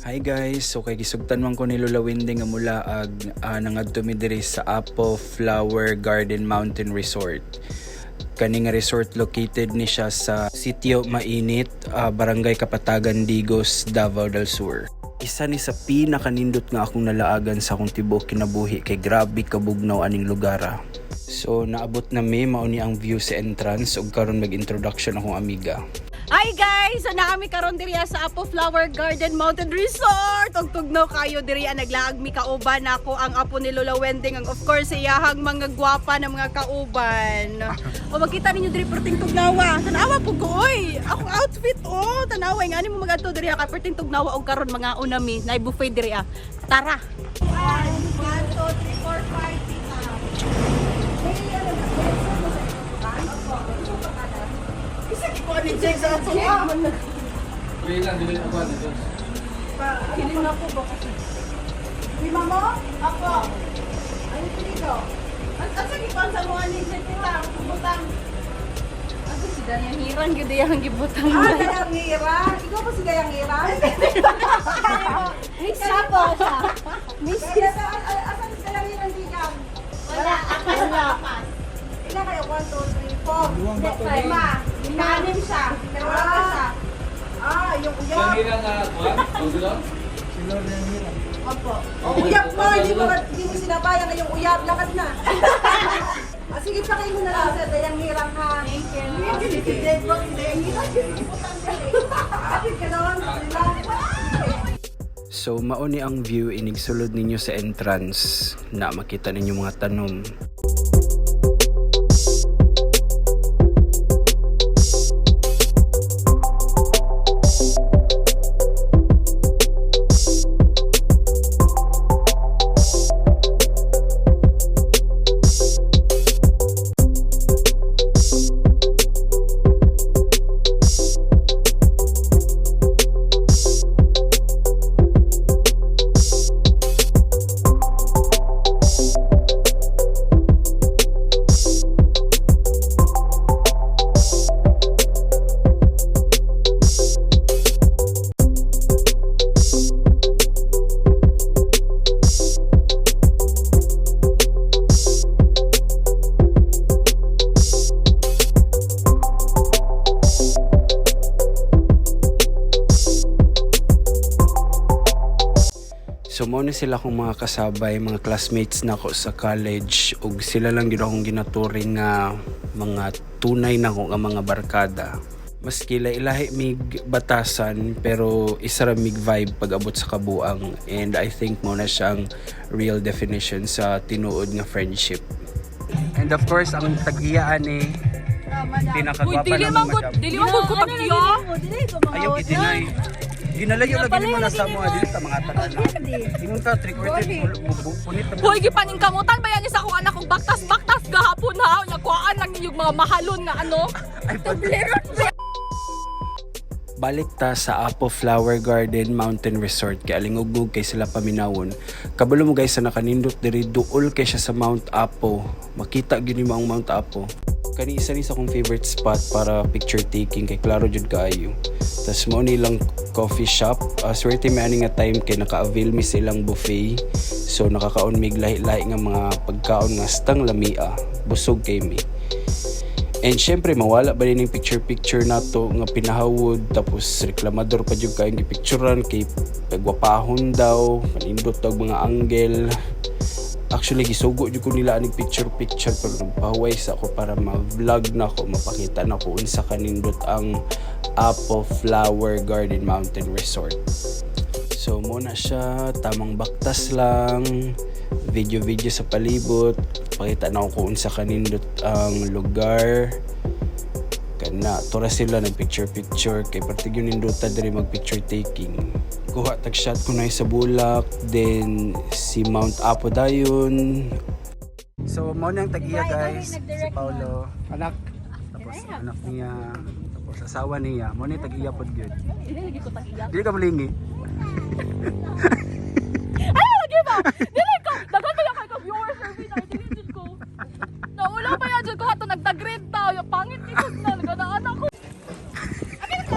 Hi guys, so kay gisugtan man ko ni Lola Wendy nga mula ag nangadto mi diri sa Apo Flower Garden Mountain Resort. Kani nga resort located ni siya sa Sitio Mainit, Barangay Kapatagan, Digos, Davao del Sur. Isa ni sa pinakanindot nga akong nalaagan sa akong tibuok kinabuhi kay grabe kabugnaw aning lugar. So naabot na mi, mao ni ang view sa entrance ug karon mag-introduction akong amiga. Hi guys! So naa mi karon diri sa Apo Flower Garden Mountain Resort. Ug tugnaw kayo diri, naglaag mi kauban nako ang apo ni Lola Wending, ang of course iyahang mga gwapa na mga kauban. O makita ninyo diri perting tugnawa. Tanawa pud ko oy. Akong outfit oh, tanawa ngani mo magadto diri ka perting tugnawa og karon mga una mi nay buffet diri ah. Tara. 1 2 3 4 5. Isa ko ni Jack sa ato. Dili lang, dili ako dito. Kilin na po ba kasi? Lima mo? Ako. Ano dito? Ang asa gipon sa mga ni Jack kita, butang. Ako si Dayang Hiran gyud iyang gibutang. Ah, Dayang Hira. Ikaw ba si Dayang Hira? Miss po siya. Miss Kaya asan si Dayang Hira hindi ka? Wala, apas wala. Ilan kayo? 1, 2, 3, 4. Lima. Lima anim siya. Pero wala pa siya. Ah, yung uyab. Kanina nga kuan, Councilor? Opo. Uyab mo, hindi mo sinabayan na yung uyab. Lakad na. Ah, sige, pakay mo na lang sa Dayang Hira ha. Thank you. Sige. Dayang Hira. Kapit ka doon. Sila. So mao ni ang view inig sulod ninyo sa entrance na makita ninyo mga tanom. So mao ni sila akong mga kasabay, mga classmates nako sa college ug sila lang gyud akong ginaturing nga mga tunay nako nga mga barkada. Maski ilahi mig batasan pero isa ra mig vibe pag abot sa kabuang, and I think mao na siyang real definition sa tinuod nga friendship. And of course, ang tag-iya ni Uy, pinakagwapa dili man gud, dili man gud ko tagtiya. Ayaw i-deny. Ginalayo lagi nimo na sa mga dili ta mga tanan. Ingon ta trick or treat punit ta. Hoy, gipaningkamutan ba yan sa akong anak kong baktas-baktas gahapon ha? Unya kuhaan lang ninyo mga mahalon nga ano. Toblerone. Balik ta sa Apo Flower Garden Mountain Resort kay alingugog kay sila paminawon. Kabalo mo guys sa nakanindot diri, duol kay siya sa Mount Apo. Makita gyud nimo ang Mount Apo. Kani isa ni sa akong favorite spot para picture taking kay klaro jud kaayo. Tas mo ni lang coffee shop. Swerte mi ani nga time kay naka-avail mi sa ilang buffet. So nakakaon mig lahi-lahi nga mga pagkaon nga stang lamia. Busog kay mi. And syempre mawala ba din yung picture-picture nato nga pinahawod, tapos reklamador pa jud kayong gipicturan kay pagwapahon daw, panindot daw mga angle. Actually gisugo jud ko nila aning picture-picture pero nagpahuway sa ako para ma-vlog na ako, mapakita na ko unsa kanindot ang Apo Flower Garden Mountain Resort. So muna siya, tamang baktas lang, video-video sa palibot, pakita na ako kung unsa kanindot ang lugar. Kana, tura sila nag picture-picture kay parte gyud nindota diri mag picture taking. Kuha tag shot ko na sa bulak, then si Mount Apo dayon. So mao nang tag-iya guys, si Paulo. Anak. Tapos anak niya, tapos asawa niya, mao ni tag-iya pod gyud. Dili lagi ko tag-iya. Dili ka malingi. Ay, lagi ba? Dili ko. Daghan pa yung kay ka viewers survey na dili jud ko. Naula pa yan jud ko ato nagdag-grade ta. Yung pangit ni ko na naganaan ako. Amin ko.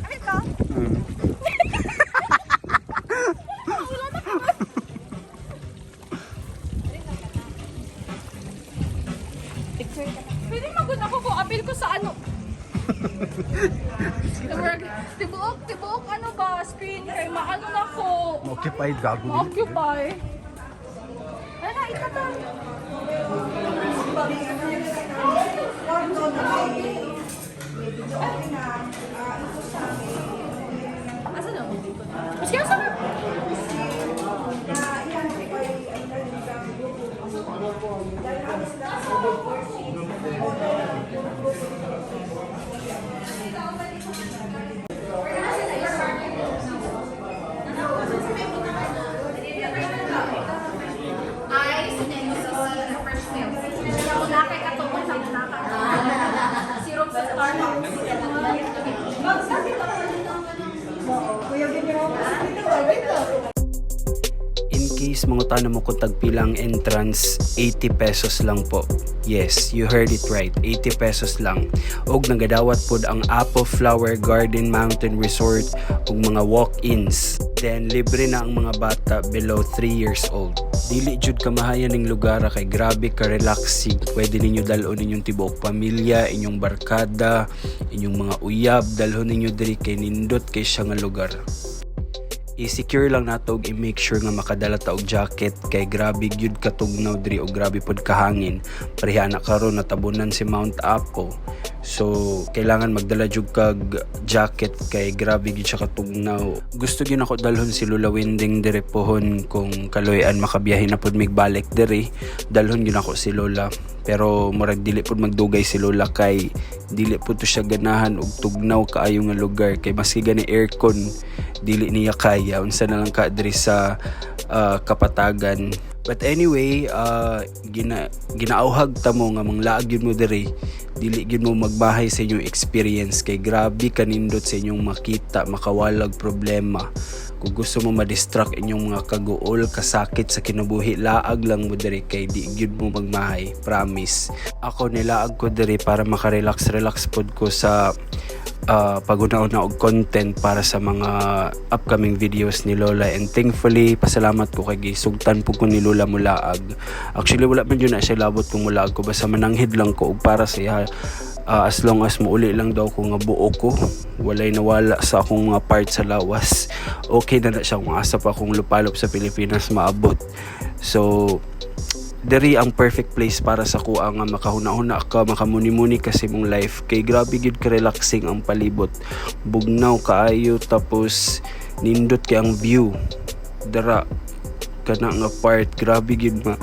Amin ko. Murag, tibuok, tibuok ano ba, screen kay maano na ko. Occupied gago. Ma-occupy. Ay na, ikata. Kwarto na may video okay na. Ah, ito sa amin. Asa na? Mas kaya sa Na yan po ay ang kanilang grupo. Dahil kami sila sa worship. Ice and CC fresh milk. Wala kay katungkol sa mga Syrup sa Starbucks. Kuya, ganyan ako. Dito, dito. In case mangutana mo kung tagpilang entrance, 80 pesos lang po. Yes, you heard it right, 80 pesos lang. Og nagadawat pod ang Apo Flower Garden Mountain Resort ug mga walk-ins. Then libre na ang mga bata below 3 years old. Dili jud kamahayan ning lugar kay grabe ka relaxing. Pwede ninyo dalon ninyong tibuok pamilya, inyong barkada, inyong mga uyab, dalhon ninyo diri kay nindot kay siya nga lugar. I-secure lang nato ug i-make sure nga makadala ta og jacket kay grabe gyud katugnaw diri og grabe pod kahangin. Pareha na karon natabunan si Mount Apo. So kailangan magdala jud kag jacket kay grabe gyud siya katugnaw. Gusto gyud nako dalhon si Lola Winding diri pohon kung kaloy-an makabiyahe na pod migbalik diri. Dalhon gyud nako si Lola pero murag dili pod magdugay si Lola kay dili pod to siya ganahan og tugnaw kaayo nga lugar kay maski gani aircon dili niya kaya. Unsa na lang ka diri sa kapatagan. But anyway, ginaauhag ta mo nga manglaag gyud mo diri, dili gyud mo magbahay sa inyong experience kay grabe kanindot sa inyong makita, makawalag problema. Kung gusto mo ma-distract inyong mga kaguol, kasakit sa kinabuhi, laag lang mo diri kay di gyud mo magmahay, promise. Ako, nilaag ko diri para makarelax relax pod ko sa paguna-una og content para sa mga upcoming videos ni Lola, and thankfully, pasalamat ko kay gisugtan po ko ni Lola mulaag. Actually, wala man yun na siya labot kung mulaag ko, basta mananghid lang ko og para sa iya. As long as muuli lang daw ko nga buo ko, walay nawala sa akong mga part sa lawas, okay na na siya. Kung asa pa akong lupalop sa Pilipinas maabot. So diri ang perfect place para sa kuha nga makahuna-huna ka, makamuni-muni ka sa imong life kay grabe gyud ka relaxing ang palibot. Bugnaw kaayo, tapos nindot kay ang view dara kana nga part. Grabe gyud ma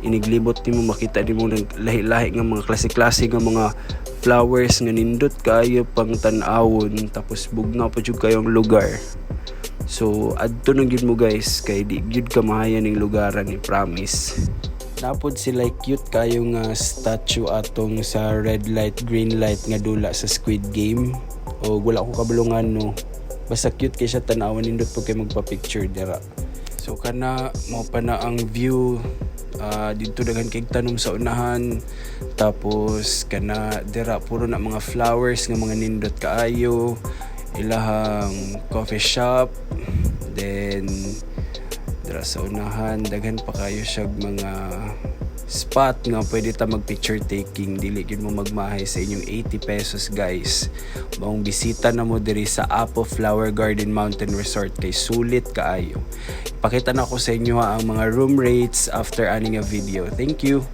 iniglibot nimo, makita nimo nag lahi-lahi nga mga klase-klase nga mga flowers nga nindot kaayo pang tan-awon, tapos bugnaw pa jud kayo ang lugar. So adto na gyud mo guys kay di gyud kamahayan ning lugaran ni, promise. Napod sila cute kayo nga statue atong sa red light green light nga dula sa Squid Game o wala ko kabulungan no, basta cute kay siya tan-awan, nindot po kay magpa-picture dira. So kana mo pa na ang view. Dito daghan kay tanom sa unahan, tapos kana dira puro na mga flowers nga mga nindot kaayo, ilahang coffee shop. Then dira sa unahan daghan pa kayo siya mga spot nga pwede ta mag picture taking. Dili gyud mo magmahay sa inyong 80 pesos guys. Maong bisita na mo diri sa Apo Flower Garden Mountain Resort kay sulit kaayo. Ipakita na ko sa inyo ha, ang mga room rates after ani nga video. Thank you.